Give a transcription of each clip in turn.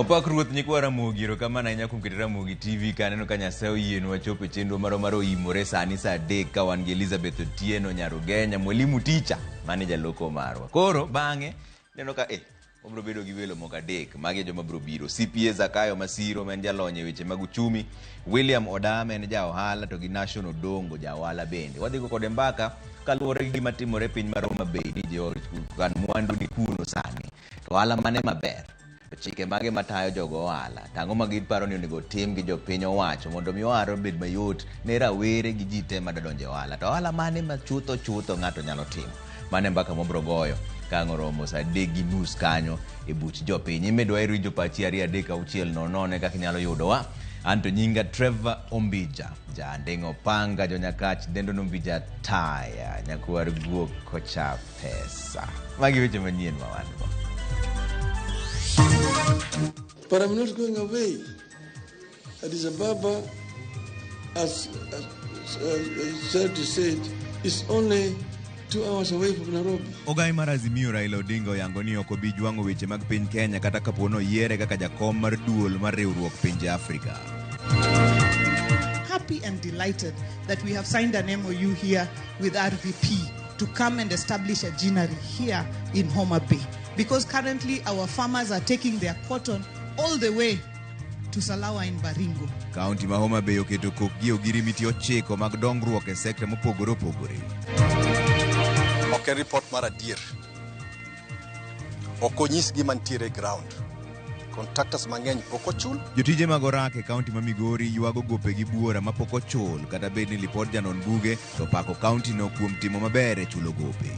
Opak Ruoth nyikwa Ramogi, erokamano ahinya kuom keto Ramogi TV ka aneno ka Nyasaye oyienwa chopo e chenro marwa mar oimore sani saa 3 ka wan gi Elizabeth Otieno Nyarugenya, mwalimu ticha, mane jaloko marwa. Koro bang'e neno ka wabiro bedo gi welo moko adek, magi e joma biro biro. CPA Zakayo Masiro ma en jalony e weche mag uchumi, William Oda ma en ja ohala to gi Nation Odongo ja ohala bende. Wadhi go kode mbaka kaluwore gi gima timore e piny mar Homa Bay ni jo kan mwandu ni kuno sani. To ohala mane maber? To chike mage matayo jogo ohala? To ang'o ma giparo ni onego otim gi jopiny owacho mondo mi ohala obed mayot ne rawere gi ji te madwa donjo e ohala? To ohala mane ma chutho chutho ng'ato nyalo timo? Mano e mbaka mwabiro goyo ka ang' oromo saa 3:30 kanyo e buch jopiny. Imedwa e winjo pachi 2 3 6 0 0 kaka inyalo yudowa. Anto nyinga Trevor Ombija, ja Anding'o Opanga, jo Nyakach, dendo Nombija Taya, nyakwar guok kocha pesa. Magi weche manyien ma wan go. But I'm not going away. Addis Ababa, as Serge said, is only 2 hours away from Nairobi. Ogai mar Azimio Raila Odinga oyango ni ok obi jwang'o weche mag piny Kenya kata kapo ni oyiere kaka jakom mar duol mar riwruok pinje Afrika. Happy and delighted that we have signed an MOU here with RVP to come and establish a ginnery here in Homa Bay. Because currently our farmers are taking their cotton all the way to Salawa in Baringo. Kaunti ma Homa Bay oketo kokgi e ogirimiti 9 mag dongruok e sekta mopogore opogore. Ok en report mar adier. Ok onyis gima nitiere e ground. Contractors mang'eny pok ochul. Jotije mag orak e kaunti ma Migori ywago gopegi buora mapok ochul kata bed ni lipod janon buge to pako kaunti no kuom timo maber e chulo gope.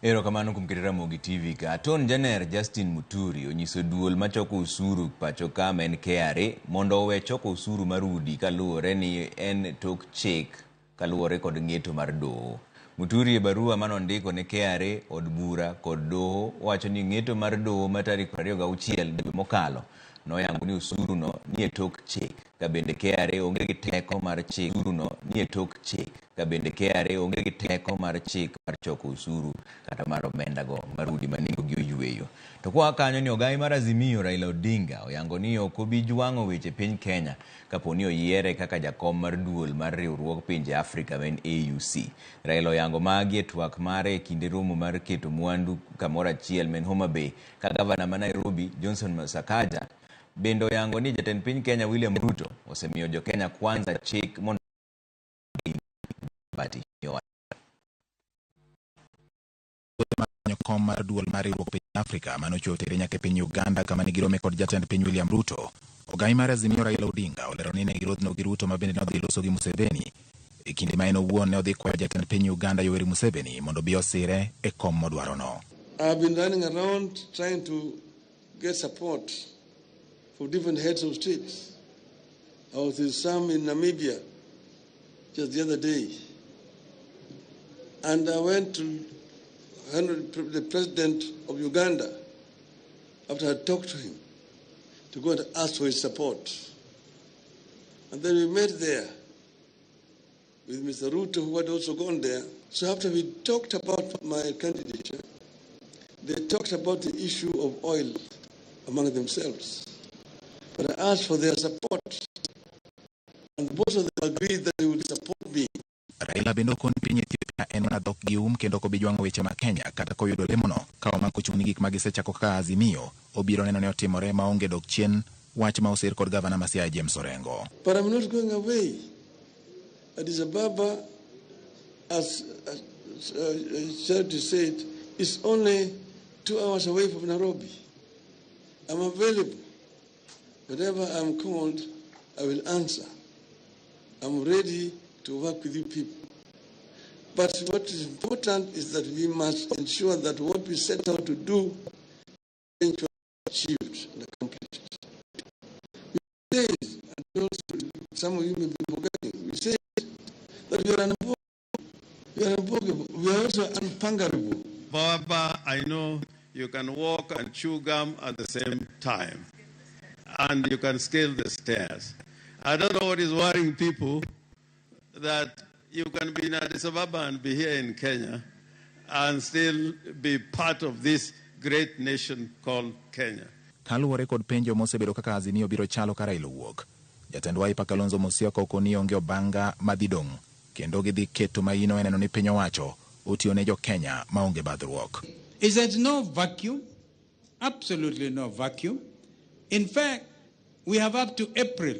Erokamano kuom keto Ramogi TV ka. Attorney General Justin Muturi onyiso duol machoko osuru pacho ka ma en KRA mondo owe choko osuru mar udi kaluwore ni en tok chik kaluwore kod ng'eto mar doho. Muturi e barua manondiko ne KRA, od bura kod doho wacho ni ng'eto mar doho ma tarik 26 dwe mokalo noyango ni osuru no ni e tok chik ka bende KRA onge gi teko mar chik. Osuru no ni e tok chik ka bende KRA onge gi teko mar chik mar choko osuru kata mar omenda go mar udi ma nengo gi oyweyo. To kwa kanyo ni ogai mar Azimio Raila Odinga oyango ni ok obi jwang'o weche piny Kenya kapo ni oyiere kaka jakom mar duol mar riwruog pinje Afrika ma en AUC. Raila oyango magi e twak mare e kinde romo mar keto mwandu kamoro achiel ma en Homa Bay ka gavana ma Nairobi Johnson Sakaja bende oyango ni jatend piny Kenya William Ruto osemiyo jo Kenya Kwanza chik mondo kom mar duol mar riwruok piny Afrika manochopo tere nyaka e piny Uganda kama ne girome kod jatend piny William Ruto. Ogai mar Azimio Raila Odinga olero ni ne girodhno gi Ruto ma bende nodhi loso gi Museveni e kinde ma en owuon ne odhi kwayo jatend piny Uganda Yoweri Museveni mondo obi osire e kom modwarono. I've been running around trying to get support from different heads of states. I was with some in Namibia just the other day. And I went to the president of Uganda after I talked to him to go and ask for his support. And then we met there with Mr. Ruto, who had also gone there. So after we talked about my candidature, they talked about the issue of oil among themselves. But I asked for their support. And both of them agreed that they would support me. Raila bende okon piny Ethiopia en mana dhok gi um kendo ok obi jwang'o weche ma Kenya kata koyudo lemono ka omako chung' ni gik ma gisechako kaka Azimio obiro neno ni otimore maonge dok chien wach ma osir kod gavana ma Siaya James Orengo. But I'm not going away. Addis Ababa, as Serge said, is only 2 hours away from Nairobi. I'm available. Whenever I'm called, I will answer. I'm ready to work with you people. But what is important is that we must ensure that what we set out to do is achieved and accomplished. We say, and also some of you may be forgetting, we say that we are unbwogable, we are unbwogable, we are also unpungerable. Baba, I know you can walk and chew gum at the same time, and you can scale the stairs. I don't know what is worrying people that you can be in Addis Ababa and be here in Kenya, and still be part of this great nation called Kenya. Kaluwore kod penjo mosebedo kaka Azimio biro chalo ka Raila owuok, jatend Wiper Kalonzo Musyoka okoni onge obanga madhi dong' kendo gidhi keto maino e neno ni piny owacho otiyo ne jo Kenya maonge badhruok. Is there's no vacuum, absolutely no vacuum. In fact, we have up to April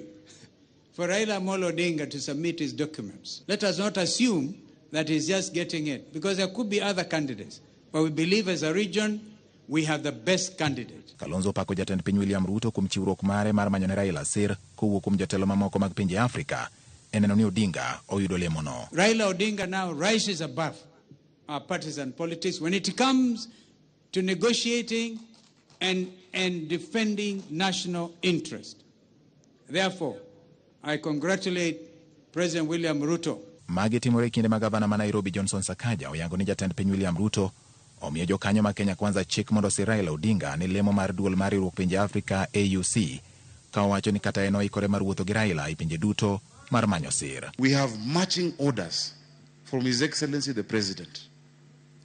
for Raila Amolo Odinga to submit his documents. Let us not assume that he's just getting it, because there could be other candidates. But we believe as a region, we have the best candidate. Kalonzo opako jatend piny William Ruto kuom chiwruok mare mar manyo ne Raila sir kowuok kuom jotelo mamoko mag pinje Afrika e neno ni Odinga oyudo lemono. Raila Odinga now rises above our partisan politics when it comes to negotiating and defending national interest. Therefore, I congratulate President William Ruto. Magi timore e kinde ma gavana ma Nairobi Johnson Sakaja oyango ni jatend piny William Ruto omiyo jokanyo ma Kenya Kwanza chik mondo osir Raila Odinga ni lemo mar duol mar riwruok pinje Afrika AUC ka owacho ni kata en oikore mar wuotho gi Raila e pinje duto mar manyo sir. We have marching orders from His Excellency the President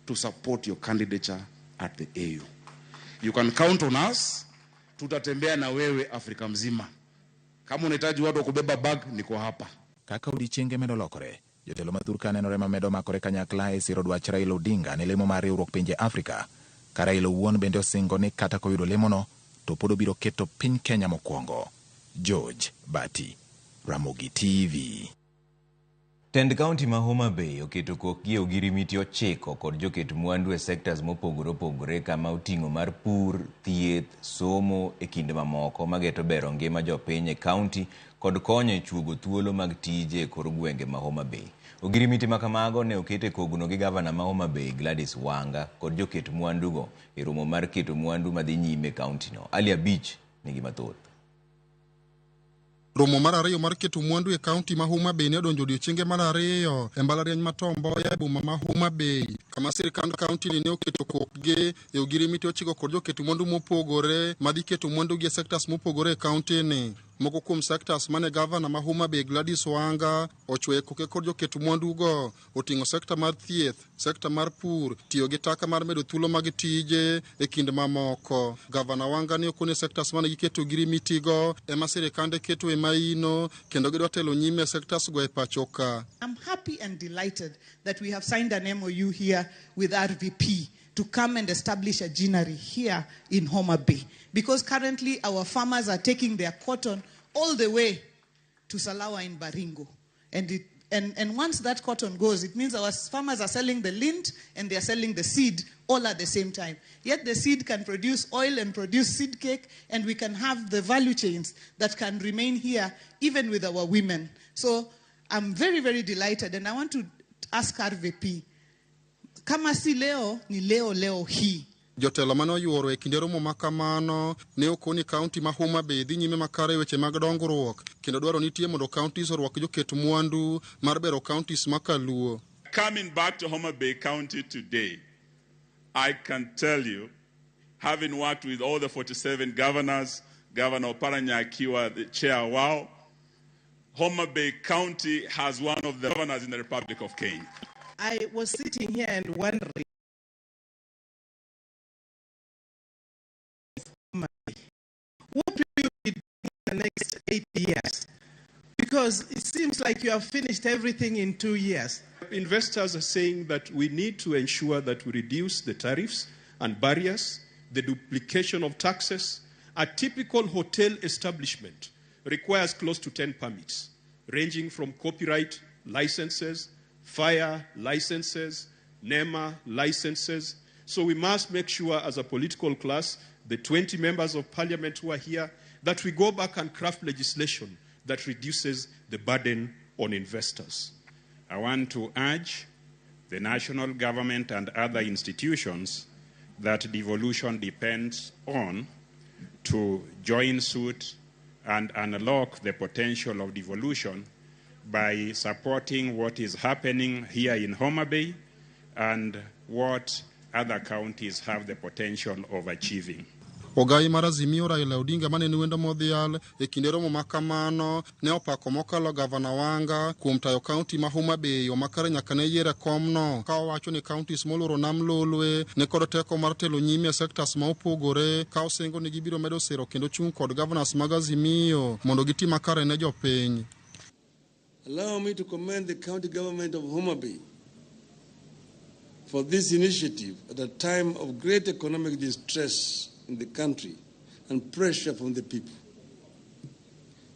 to support your candidature at the AU. You can count on us, tutatembea na wewe Afrika mzima. Kama unahitaji watu wa kubeba bag, niko hapa. Kaka odiechienge medo lokore, jotelo mathoth ka nenore mamedo makore kanyakla e siro dwach Raila Odinga ne lemo mar riwruok pinje Afrika, ka Raila owuon bende osingo ni kata koyudo lemono to pod obiro keto piny Kenya mokwongo. George Bati, Ramogi TV. Tend kaunti ma Homa Bay oketo kokgi e ogirimiti 9 kod joket mwandu e sectors mopogore opogore kama oting'o mar pur, thieth, somo e kind mamoko mageto bero ngima jopiny e kaunti kod konyo e chuogo thuolo mag tije e kor gwenge ma Homa Bay. Ogirimiti ma kamago ne oket e kogno gi gavana ma Homa Bay Gladys Wanga kod joket mwandugo e romo mar keto mwandu madhi nyime e kauntino. Ali Abich nigi mathoth. Romo mar ariyo mar keto mwandu e kaunti ma Homa Bay ne odonjo odiechienge mar ariyo e mbalariany ma Tom Mboya e boma ma Homa Bay, kama sirkand kaunti ni ne oketo kokgi e ogirimiti 9 kod joket mwandu mopogore madhi keto mwandu gi e sectors mopogore e kaunti ni. Moko kuom sectors mane gavana ma Homa Bay Gladys Wanga ochwe koke kod joket mwandu go oting'o sekta mar thieth, sekta mar pur, tiyo gi taka mar medo thuolo mag tije e kind mamoko. Gavana Wanga ne okone sectors mane giketo ogirimiti go ema sirikande keto e maino kendo gidwa telo nyime e sectors go e pacho ka. I'm happy and delighted that we have signed an MOU here with RVP to come and establish a ginnery here in Homa Bay. Because currently our farmers are taking their cotton all the way to Salawa in Baringo. And once that cotton goes, it means our farmers are selling the lint and they are selling the seed all at the same time. Yet the seed can produce oil and produce seed cake, and we can have the value chains that can remain here even with our women. So I'm very, very delighted, and I want to ask RVP, kama si leo, ni leo leo hii. Jotelo mane oyuoro e kinde romo ma kamano ne okoni kaunti ma Homa Bay dhi nyime makare e weche mag dongruok kendo dwaro nitie mondo counties orwak joket mwandu mar bero counties ma kaluo. Coming back to Homa Bay County today, I can tell you, having worked with all the 47 governors, Governor Oparanya akiwa, the chair wao, Homa Bay County has one of the governors in the Republic of Kenya. I was sitting here and wondering, what will you be doing in the next 8 years? Because it seems like you have finished everything in 2 years. Investors are saying that we need to ensure that we reduce the tariffs and barriers, the duplication of taxes. A typical hotel establishment requires close to 10 permits, ranging from copyright licenses, fire licenses, NEMA licenses. So we must make sure as a political class, the 20 members of parliament who are here, that we go back and craft legislation that reduces the burden on investors. I want to urge the national government and other institutions that devolution depends on to join suit and unlock the potential of devolution by supporting what is happening here in Homa Bay and what other counties have the potential of achieving. Ogai mar Azimio Raila Odinga mane en wendo modhial e kinde romo ma kamano ne opako mokalo gavana Wanga kuom tayo kaunti ma Homa Bay yo makare nyaka ne yier e komno ka owacho ni counties moluoro nam Lolwe ne kod teko mar telo nyime e sectors ma opogore ka osingo ni gibiro medo siro kendo chung' kod governors mag Azimio mondo giti makare ne jopiny. Allow me to commend the county government of Homa Bay for this initiative at a time of great economic distress in the country and pressure from the people.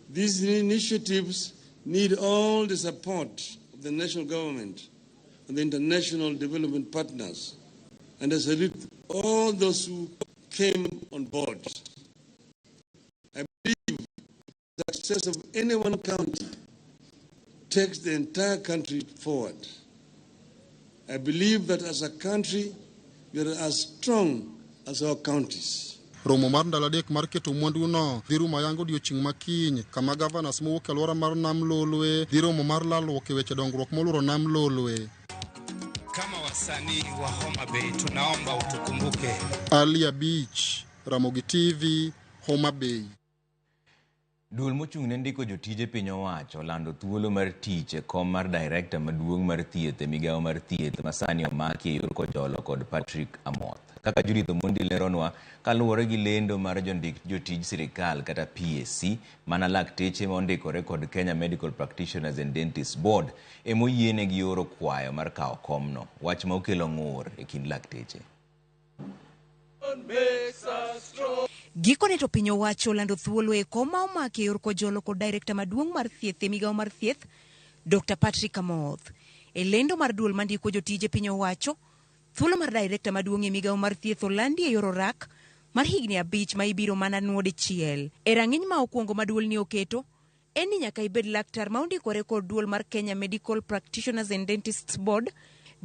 These initiatives need all the support of the national government and the international development partners, and I salute all those who came on board. I believe the success of any one county takes the entire country forward. I believe that as a country, we are as strong as our counties. Romo mar ndalo adek mar keto mwanduno dhi rumo ayanga odiochieng' ma kiny kama gavanas mowuok e alwora mar nam Lolwe dhi romo mar lalruok e weche dongruok moluoro nam Lolwe. Kama wasanii wa Homa Bay tunaomba utukumbuke. Ali Abich, Ramogi TV, Homa Bay. Duol mochung' ne ndiko jotije piny owacho olando thuolo mar tich e kom mar director maduong' mar thieth e migawo mar thieth ma sani omaki e yor kojolo kod Patrick Amoth. Kaka Judith Omondi leronwa, kaluwore gi lendo mar jondik jotij sirikal kata PSC, mana lakteche ma ondikore kod Kenya Medical Practitioners and Dentists Board emoyienegi oro kwayo mar kawo komno, wach ma okelo ng'ur e kind lakteche. Gikone to piny owacho olando thuolo e kom ma omaki e yor kojolo kod direkta maduong' mar thieth e migawo mar thieth, Dr. Patrick Amoth. E lendo mar duol mandiko jotije piny owacho, thuolo mar direkta maduong' e migawo mar thieth olandi e yor orak mar higni 5 ma ibiro mana nwo dichiel. E rang'iny ma okwongo ma duolni oketo, en ni nyaka ibed laktar ma ondikore kod duol mar Kenya Medical Practitioners and Dentists Board,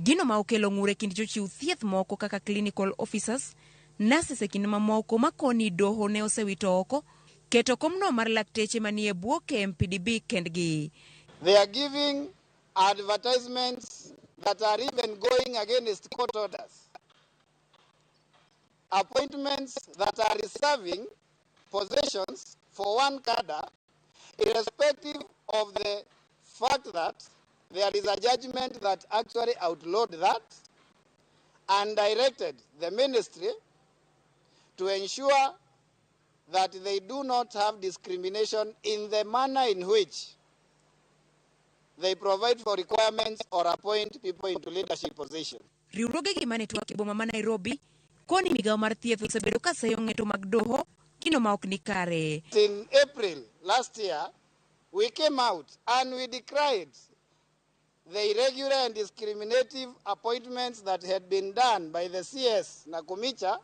gino ma okelo ng'ur e kind jochiw thieth moko kaka clinical officers, nurses e kind mamoko ma koni doho ne osewito oko keto komno mar lakteche manie bwo KMPDB kendgi. They are giving advertisements that are even going against court orders. Appointments that are reserving positions for one cadre, irrespective of the fact that there is a judgment that actually outlawed that and directed the ministry to ensure that they do not have discrimination in the manner in which they provide for requirements or appoint people into leadership positions. Riwruoge gi mane twak e boma ma Nairobi koni migawo mar thieth osebedo ka seyo ng'eto mag doho gino ma ok ni kare. In April last year, we came out and we decried the irregular and discriminative appointments that had been done by the CS Nakhumicha,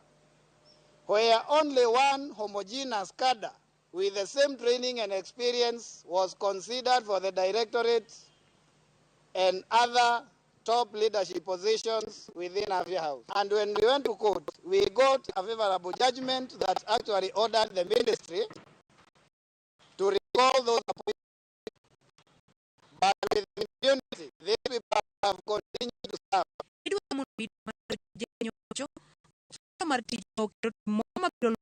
where only one homogeneous cadre with the same training and experience was considered for the directorate and other top leadership positions within Afya House. And when we went to court, we got a favorable judgment that actually ordered the ministry to recall those appointments. But with impunity, these people have continued to serve. Mar tich oketo moro mabiro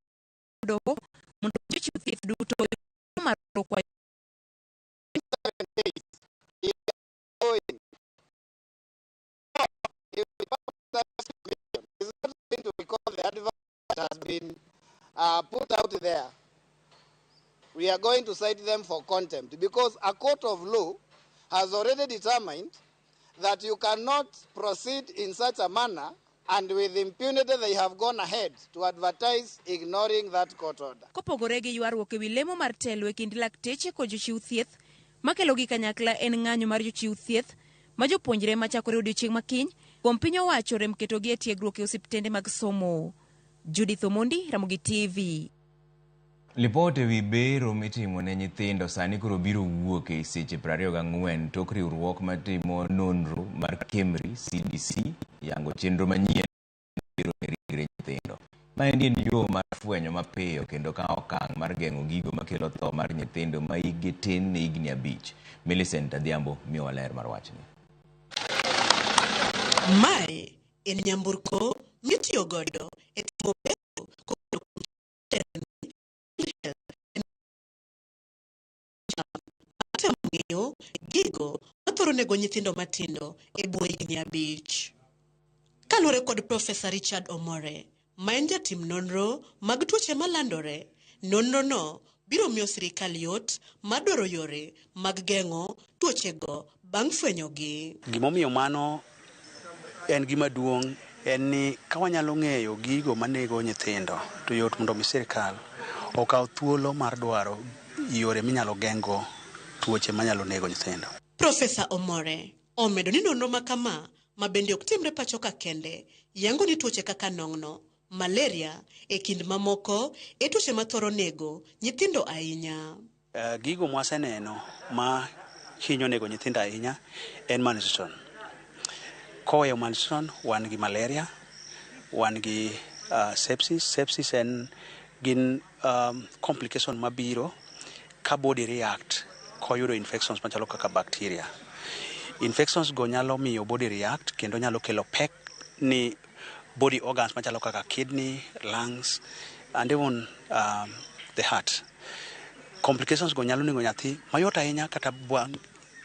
doho mondo jochiw thieth duto mar kwayo. 7 days, if is not going to recall the advice that has been put out there. We are going to cite them for contempt because a court of law has already determined that you cannot proceed in such a manner, and with impunity they have gone ahead to advertise ignoring that court order. Kopogore gi ywaruok ewi lemo mar telo e kind lakteche kod jochiw thieth makelo gi kanyakla en ng'anyo mar jochiw thieth ma jopuonjre machakore odiochieng' makiny kuom piny owacho rem ketogi e tiegruok e osiptende mag somo. Judith Omondi, Ramogi TV. Lipot ewi bero mitimo ne nyithindo sani koro biro wuok e seche 24 tok riwruok matimo nonro mar KEMRI CDC yango chenro manyien bero ne ringre nyithindo. Maendi en yo mar fwenyo mapiyo kendo kawo okang' mar geng'o gigo makelo tho mar nyithindo ma hikgi tin ne higni 5. Millicent Adhiambo miyowa ler mar wachni. Mae en nyamburko mitiyo godo e timo bero kokalo kuom ng'eyo gigo mathoro nego nyithindo matindo e bwo higni 5. Kaluwore kod Profesa Richard Omore, ma en jatim nonro mag tuoche malandore, nonrono biro miyo sirikal yot mar dwaro yore mag geng'o tuochego bang' fwenyogi. Gimomiyo mano en gima duong' en ni ka wanyalo ng'eyo gigo manego nyithindo to yot mondo mi sirikal okaw thuolo mar dwaro yore minyalo geng'go tuoche manyalo nego nyithindo. Profesa Omore omedo ni nonro ma kama ma bende ok timre pacho ka kende yango ni tuoche kaka nong'no, malaria e kind mamoko e tuoche mathoro nego nyithindo ahinya. Gigo mwaseneno ma hinyo nego nyithindo ahinya en malnutrition. Koweyo malnutrition, wan gi malaria, wan gi sepsis. Sepsis en gin complication mabiro ka body react koyudo infections machalo kaka bacteria. Infections go nyalo miyo body react kendo nyalo kelo pek ni body organs machalo kaka kidney, lungs and even the heart. Complications go nyalo nego nyathi mayot ahinya kata bang'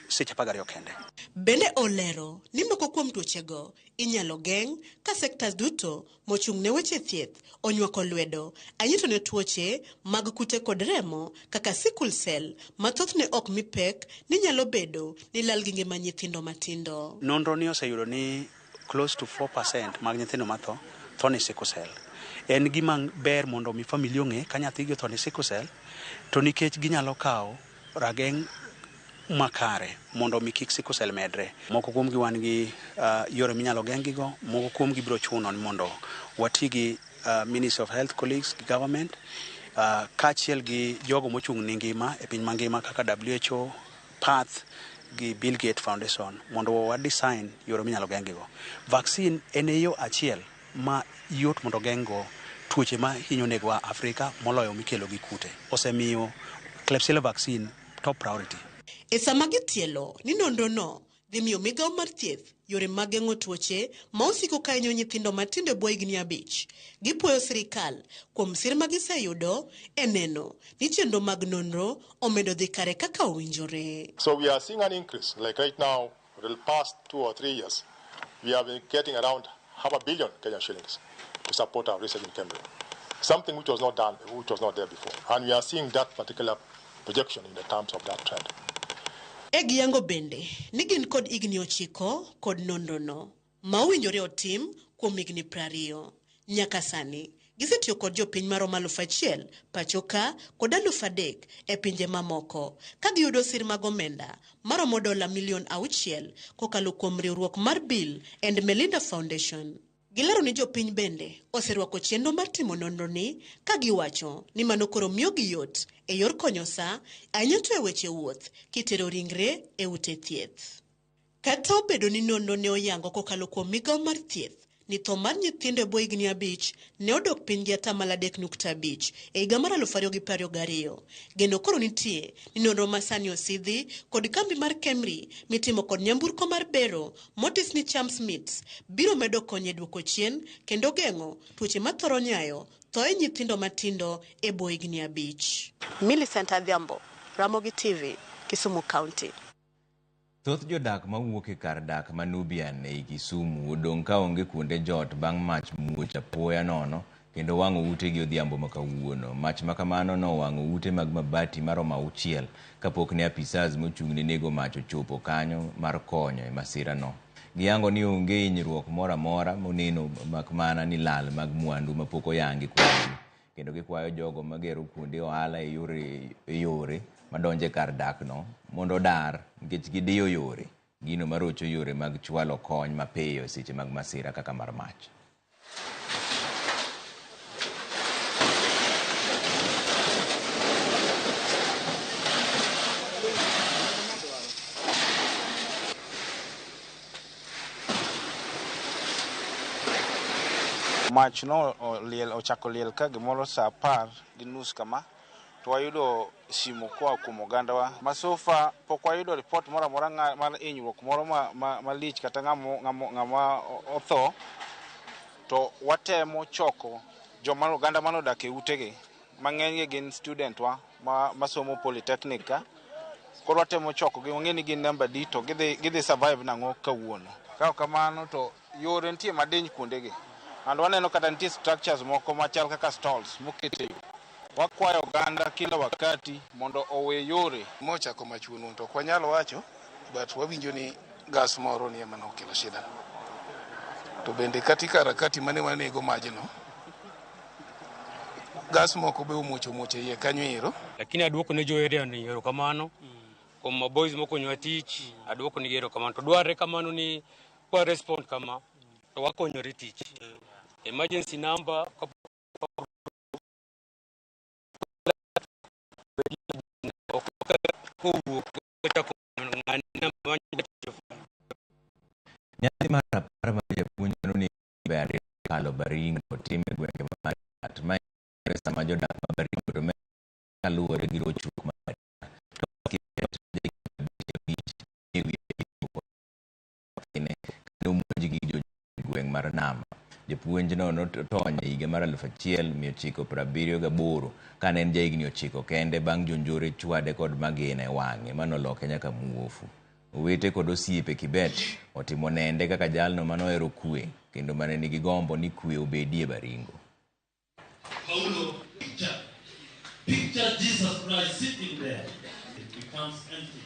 seche 12 kende. Bende olero ni moko kuom tuochego inyalo geng' ka sectors duto mochung' ne weche thieth onywako lwedo ahinya to ne tuoche mag kute kod remo kaka sickle cell ma thothne ok mi pek ni nyalo bedo ni lal gi ngima nyithindo matindo. Nonro ni oseyudo ni close to 4% mag nyithindo matho tho ni sickle cell. En gima ber mondo mi familia ong'e ka nyathigi otho ni sickle cell to nikech ginyalo kawo rageng' makare mondo mi kik sickle cell medre. Moko kuomgi wan gi yore minyalo geng'gigo, moko kuomgi biro chuno ni mondo wati gi Ministry of Health colleagues gi government kaachiel gi jogo mochung' ne ngima e piny mangima kaka WHO, PATH gi Bill Gates Foundation mondo wa design yore minyalo geng'gigo. Vaccine en e yo achiel ma yot mondo geng'go tuoche ma hinyo negowa Afrika moloyo mikelo gi kute. Osemiyo Klebsiella vaccine top priority. E sama gitielo ni nonrono dhi miyo migawo mar thieth yore mag geng'o tuoche ma osiko ka hinyo nyithindo matindo e bwo higni 5. Gipuoyo sirikal kuom sir ma giseyudo e neno ni chenro mag nonro omedo dhi kare kaka owinjore. So we are seeing an increase, like right now, for the past 2 or 3 years, we have been getting around 500 million Kenyan shillings to support our research in KEMRI, something which was not done, which was not there before. And we are seeing that particular projection in the terms of that trend. E giyango bende ni gin kod higni 9 kod nonrono ma owinjore otim kuom higni 20. Nyaka sani gisetiyo kod jopiny maromo 1000 pacho ka kod 3000 e pinje mamoko ka giyudo sir mag omenda maromo $6 million kokalo kuom riwruok mar Bill and Melinda Foundation. Gilero ni jopiny bende oserwako chenro mar timo nonro ni ka giwacho ni mano koro miyogi yot e yor konyo sa ahinya to e weche wuoth kitero ringre e ute thieth. Kata obedo ni nonro ne oyango kokalo kuom migawo mar thieth ni tho mar nyithindo e bwo higni 5 ne odok piny gi 3.5% e higa mar 2022. Geno koro nitie ni nonro masani osidhi kod kambi mar KEMRI mitimo kod nyamburko mar bero motis ni Champs Meats biro medo konyo e duoko chien kendo geng'o tuoche mathoro nyayo thoe nyithindo matindo e bwo higni 5. Millicent Adhiambo, Ramogi TV, Kisumu County. Thoth jodak mawuok e kar dak ma Nubian ei Kisumu odong' ka onge kuonde jot bang' mach muoch apoya nono kendo wang'o utegi odhiambo ma kawuono. Mach ma kamano nowang'o ute mag mabati maromo 6 kapok ne apisas mochung' ne nego mach ochopo kanyo mar konyo e masirano. Giyango ni onge hinyruok moro amora moneno mak mana ni lal mag mwandu mapok oyangi kuomgi. Kendo gikwayo jogo magero kuonde ohala e yore madonjo e kar dakno mondo odar nikech gidiyo yore, gino marocho yore mag chwalo kony mapiyo e seche mag masira kaka mar mach. Mach no liel ochako liel ka gimoro saa 10:30 kama to wayudo simu koa kuom ogandawa. Ma so far pok wayudo report moro amora mar hinyruok moro malich kata ng'ama otho, to watemo choko joma oganda manodak e utegi mang'eny gi gin student wa masomo polytechnic ka Koro watemo chokogi, wang'e ni gin namba adi to gidhi survive nang'o kawuono. Ka kamano to yore nitie madiny kuondegi. And waneno kata nitie structures moko machal kaka stalls moket e yo. Wakwayo oganda kila wakati mondo owe yore. Mochako machuono to ok wanyal wacho, but wawinjo ni gas moro ni ema nokelo shida. To bende katika harakati mane wanego majno, gas moko be omuoch e iye kanyo ero. Lakini aduoko ne jo area ni erokamano kuom boys mokonyowa tich, aduoko nigi erokamano. To dwarre kamano ni kwa respond kama to wakonyore tich. Emergency number Nyasi mar rapar mar japuonj mane kalo Baringo otim e gwenge mar ma sama jodak ma Baringo to kaluwore gi rochruok mar kendo omonjgi gi gweng' mar Nama. Japuonjno notony e higa mar 1978 kane en jahigni 9 kende bang' jonjore chwade kod magina e wang'e manoloke nyaka muofu. Owete kod osiepe Kibet otimo nende kaka jalno manohero kwe kendo mane nigi gombo ni kwe obedie Baringo. Paulo, picture Jesus Christ sitting there. It becomes empty.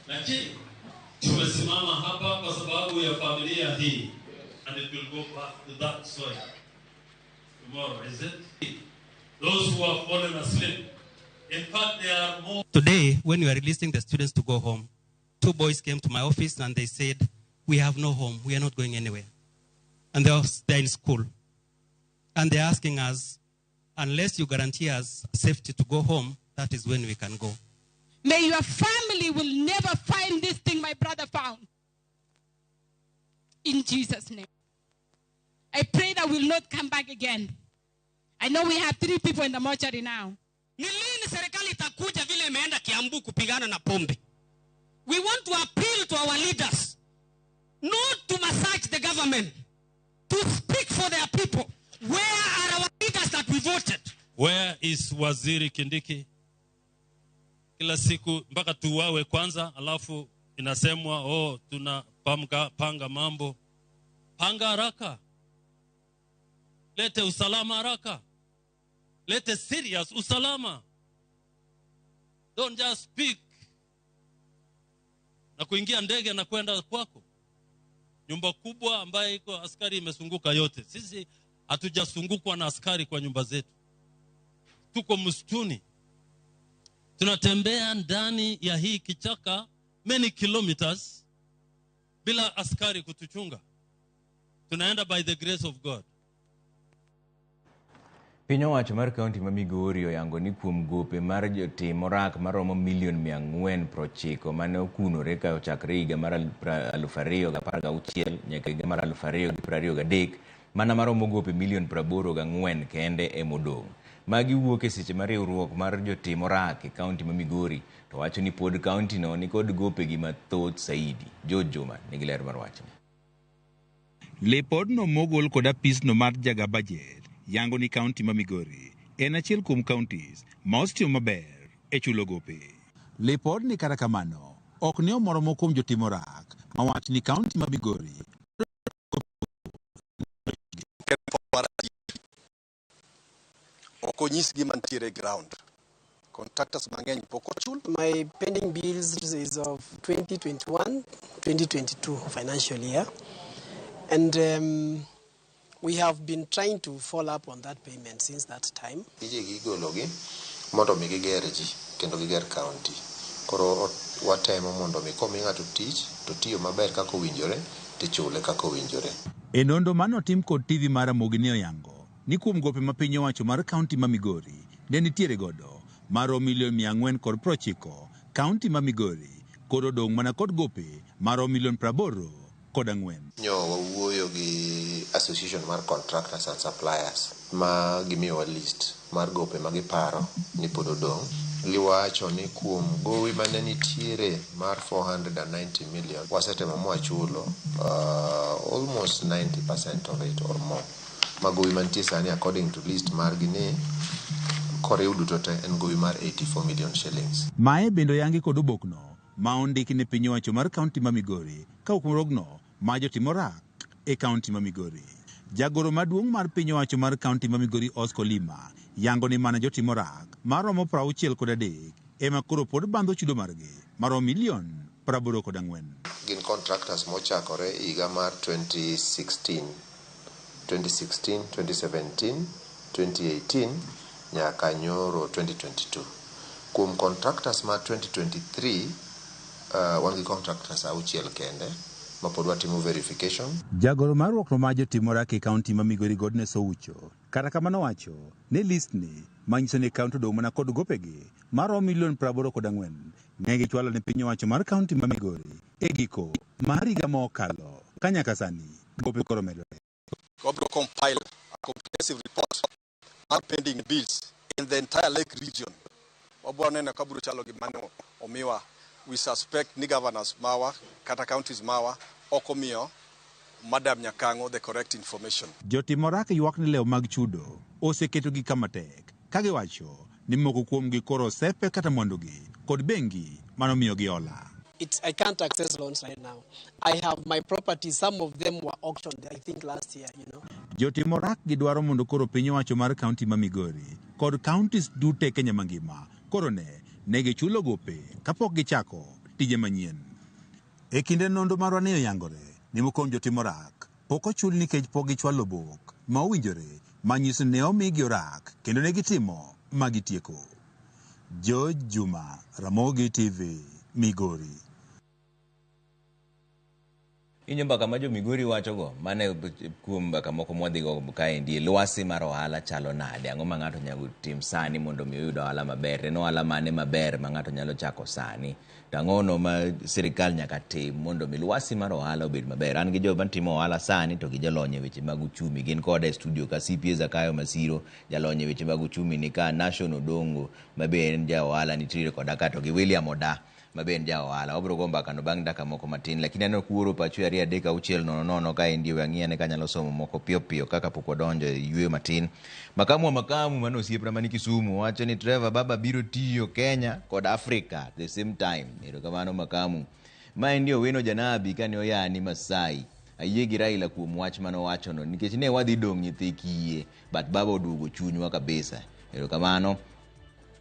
Lakini tumesimama hapa kwa sababu ya familia hii, and it will go back to that soil tomorrow, is it? Those who have fallen asleep. In fact, there are more. Today, when we are releasing the students to go home, 2 boys came to my office and they said, we have no home, we are not going anywhere. And they're in school. And they're asking us, unless you guarantee us safety to go home, that is when we can go. May your family will never find this thing my brother found. In Jesus' name. I pray that we'll not come back again. I know we have 3 people in the mortuary now. Ni lini serikali itakuja vile imeenda Kiambu kupigana na pombe? We want to appeal to our leaders, not to massage the government, to speak for their people. Where are our leaders that we voted? Where is Waziri Kindiki? Kila siku mpaka tuwawe kwanza, alafu inasemwa, oh, tunapanga mambo. Panga haraka. Lete usalama haraka. Lete serious usalama. Don't just speak. Na kuingia ndege na kwenda kwako. Nyumba kubwa ambayo iko askari imesunguka yote. Sisi hatujasungukwa na askari kwa nyumba zetu. Tuko msituni. Tunatembea ndani ya hii kichaka many kilometers bila askari kutuchunga. Tunaenda by the grace of God. Piny owacho mar kaunti ma Migori oyango ni kuom gope mar jotim orak maromo milion 490 mane okunore ka ochakre higa mar 2016 nyaka higa mar 2023 mana maromo gope milion 84 kende emodong'. Magi wuok e seche mar riwruok mar jotim orak e kaunti ma Migori to wacho ni pod kaunti no nikod gopegi mathoth saidi. George Juma nigi ler mar wachni. Lipodno mogol kod apisno mar jaga budget yango ni kaunti ma Migori en achiel kuom counties ma osetiyo maber e chulo gope. Lipodni kata kamano ok ne omoro moko kuom jotim orak mawach ni kaunti ma Migori ok onyis gima nitiere ground. Contractors mang'eny pok ochul. My pending bills is of 2021-2022 financial year, and we have been trying to follow up on that payment since that time. Tijegi igologi mondo mi giger ji kendo giger county. Koro watemo mondo mi komi ng'ato tich to tiyo maber kaka owinjore tichule kaka owinjore. E nonro manotim kod TV mar Ramogi ne oyango ni kuom gope ma piny owacho mar kaunti ma Migori ne nitiere godo maro milion 490, kaunti ma Migori koro odong' mana kod gope maro milion 84. Nyo wawuoyo gi association mar contractors and suppliers ma gimiyowa list mar gope ma giparo ni pod odong'. Giwacho ni kuom gowi mane nitiere mar 490 million wasetemo mwachulo almost 90% of it or more. Ma gowi mantie sani according to list margi ni Koriw duto te en gowi mar 84 million shillings. Mae bende oyangi kod obokno ma ondiki ne piny owacho mar kaunti ma Migori ka kuom ma jotim orak e kaunti ma Migori. Jagoro maduong' mar piny owacho mar kaunti ma Migori Oscar Olima yango ni mana jotim orak maromo 63 ema koro pod bandho chudo margi maromo milion 84. Gin contractors mochakore higa mar 2016, 2016, 2017, 2018 nyaka nyoro 2022. Kuom contractors ma 2023, wan gi contractors 6 kende ma pod watimo verification. Jagoro mar riwruok mar jotim orak e kaunti ma Migori Godness Oucho kata kamano wacho ni list ni manyiso ni kaunti odong' mana kod gopegi maromo milion 84 ne gichwalo ne piny owacho mar kaunti ma Migori e giko mar higa mokalo ka nyaka sani gope koro medore. Wabiro compile a comprehensive report mar pending bills in the entire lake region. Wabiro neno ka biro chalo gi mano omiwa. We suspect ni governors mawa kata counties mawa ok omiyo Madam Nyakango the correct information. Jotim orak ywak ni lewo mag chudo oseketogi kama tek ka giwacho ni moko kuomgi koro osepe kata mwandugi kod bengi manomiyogi hola. I can't access loans right now. I have my property. Some of them were auctioned, I think, last year. Jotim orak gidwaro mondo koro piny owacho mar kaunti ma Migori kod counties duto e Kenya mangima koro ne gichulo gope kapok gichako tije manyien. E kinde nonro marwa ne oyangore ni moko kuom jotim orak pok ochul nikech pok gichwalo obok ma owinjore manyiso ni ne omigi orak kendo ne gitimo ma gitieko. George Juma, Ramogi TV, Migori. Inyo mbaka ma jo Migori wachogo mane kuom mbaka moko mwadhigo kaendi lwasi mar ohala chalo nade? Ang'o ma ng'ato nyalo tim sani mondo mi oyud ohala maber? En ohala mane maber ma ng'ato nyalo chako sani? To ang'ono ma sirikal nyaka tim mondo mi lwasi mar ohala obed maber? An gi joma timo ohala sani to gi jolony e weche mag uchumi. Gin koda e studio ka CPA Zakayo Masiro, jalony e weche mag uchumi ni ka, Nation Odongo ma be en ja ohala nitiere koda ka, to gi William Oda ma be en ja ohala. Wabiro go mbaka no bang' dakika moko matin, lakini aneno kuoro pachu 2 3 6 0 0 kaendi we ang'i ane kanyalo somo moko piyo piyo kaka pok wadonjo e yweyo matin. Makamu wa makamu mano osiepna mani Kisumu wacho ni Trevor baba biro tiyo Kenya kod Africa at the same time. Erokamano Makamu. Maendi Owino Janabi kane oyani Masai. Ayie gi Raila kuom wach manowachono nikech ne wadhi dong' nyithi kiye but baba oduogo chunywa kabisa. Erokamano.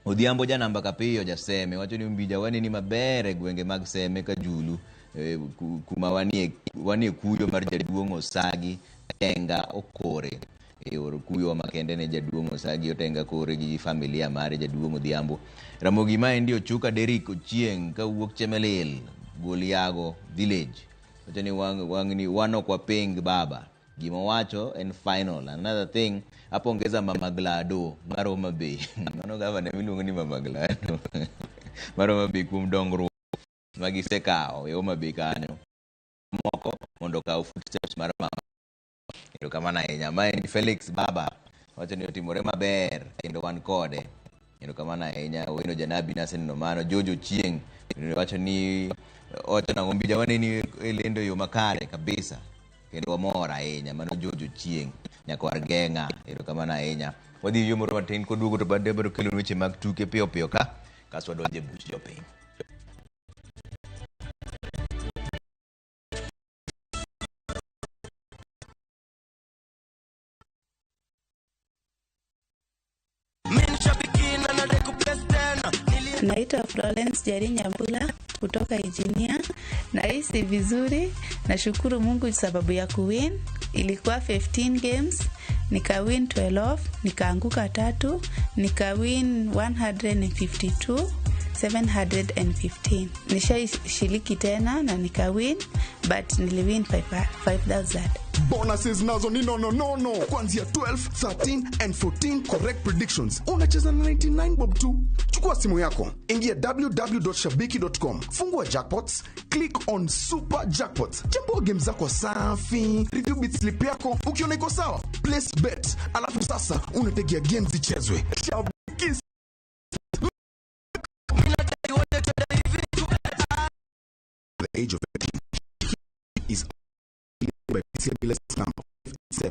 Odhiambo janamba Kapiyo jaseme wacho ni Umbija waneni maber e gwenge mag Seme Kajulu kuma wanie kuyo mar jaduong' Osagi Tenga Okore. Or kuyo makende ne jaduong' Osagi Otenga Kore gi familia mare jaduong' Odhiambo. Ramogi maendi Ochuka Derrick Ochieng' kawuok Chemelil Goliago village. Wacho ni wang'ni wan ok waping baba. Gima owacho en final. Another thing, apongeza Mama Glado mar Homa Bay. Mano gavana miluongo ni Mama Glado mar Homa Bay kuom dongruok ma gisekawo e Homa Bay kanyo. Moko mondo okaw footsteps mar mama. Erokamano ahinya. Ma en Felix Baba wacho ni otimore maber kendo wan kode. Erokamano ahinya. Owino Janabi naseneno mano. Jojo Chieng' wacho ni owacho nang'o Mbija waneni e lendo e yo makare kabisa. Kendo wamor ahinya. Mano Jojo Chieng' nyakwar Geng'a. Erokamano ahinya. Wadhi yo moro matin koduogo to bende biro kelo weche mag tuke piyo piyo ka kasto wadonjo e buch jopiny. Naitwa Florence Jeri Nyambula kutoka Ijinia. Nahisi vizuri, nashukuru Mungu sababu ya kuwin. Ilikuwa 15 games, nikawin 12, nikaanguka 3, nikawin 152 715. Nishaishiriki tena na nikawin, but niliwin 5000. Bonuses nazo ni nono nono kuanzia 12, 13 and 14 correct predictions. Unacheza na 99 bob tu. Chukua simu yako, ingia www.shabiki.com, fungua jackpots, click on super jackpots, chambua game zako safi, review bet slip yako, ukiona iko sawa, place bet, alafu sasa unategea games zichezwe. Shabiki the age of 18 is by PCB license number 57.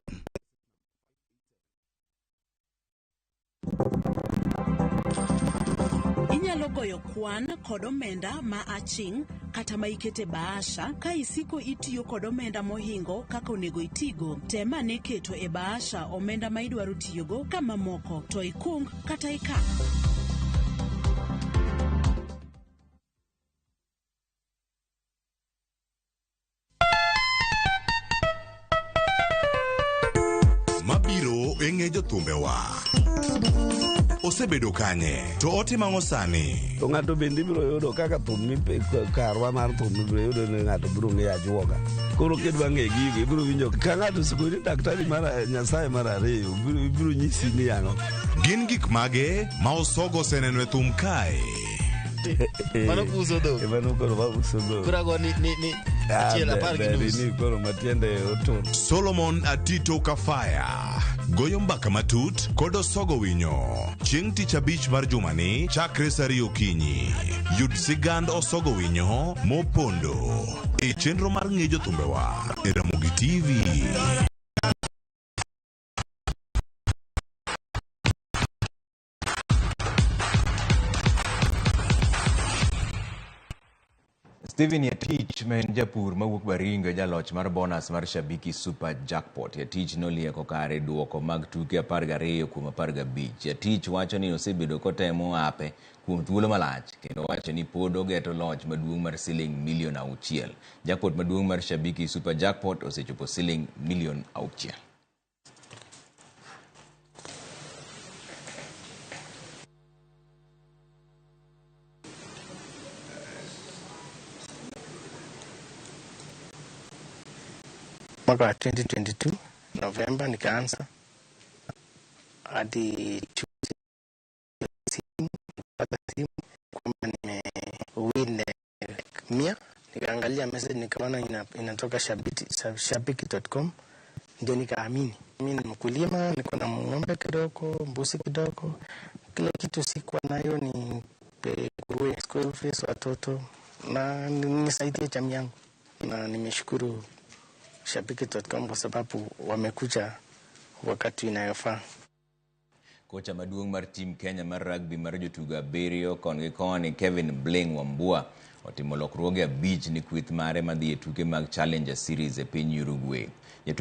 Inyalo goyo kwan kod omenda ma aching' kata ma ikete bahasha ka isiko itiyo kod omenda mohingo kaka onego itigo. Tem ane keto e bahasha omenda ma idwaro tiyogo ka mamoko to ikung kata ikan. Mabiro e ng'e jothumbewa. Osebedo kanye? To otimo ang'o sani? To ng'ato bende ibiro yudo kaka thum mipe karwa mar thum ibiro yudo ni ng'ato biro ng'eyo ajuoga. Koro kidwa ng'e gigo ibiro winjo ka ng'ato osekoni daktari mar Nyasaye mar ariyo ibiro nyisi ni ang'o. Gin gik mage ma Osogo oseneno e thum kae? Mano uso dhok. Mano koro ma uso dhok. Koro ago ni achiel apar gi nus. Ni koro matiende otur. Solomon Atito Kafaya goyo mbaka matut kod Osogo Winyo chieng' tich abich mar jumani chakre saa ariyo okinyi. Yud sigand Osogo Winyo mopondo e chenro mar ng'e jothumbewa e Ramogi TV. Stephen Yatich ma en japur mawuok Baringo e jaloch mar bonus mar Shabiki Super Jackpot. Yatich nolieko kare duoko mag tuke 12 kuom 15. Yatich wacho ni osebedo kotemo ape kuom thuolo malach kendo wacho ni pod ogeto loch maduong' mar siling milion 6. Jackpot maduong' mar Shabiki Super Jackpot osechopo siling milion 6. Mwaka wa 2022 Novemba nikaanza hadi simu simu kwamba nimewin 100. Nikaangalia message nikaona inatoka shabiki.com, ndio nikaamini. Mimi ni mkulima, niko na ng'ombe kidogo, mbuzi kidogo, kila kitu sikuwa nayo ni nguruwe, school fees watoto, na nisaidie jamii yangu, na nimeshukuru Shabiki.com kwa sababu wamekuja wakati inayofaa. Kocha maduong' mar team Kenya mar rugby mar jotugo 7 kon gi koni Kevin Bling Wambua otimo lokruoge 5 ni kweth mare madhi e tuke mag Challenger Series e piny Uruguay.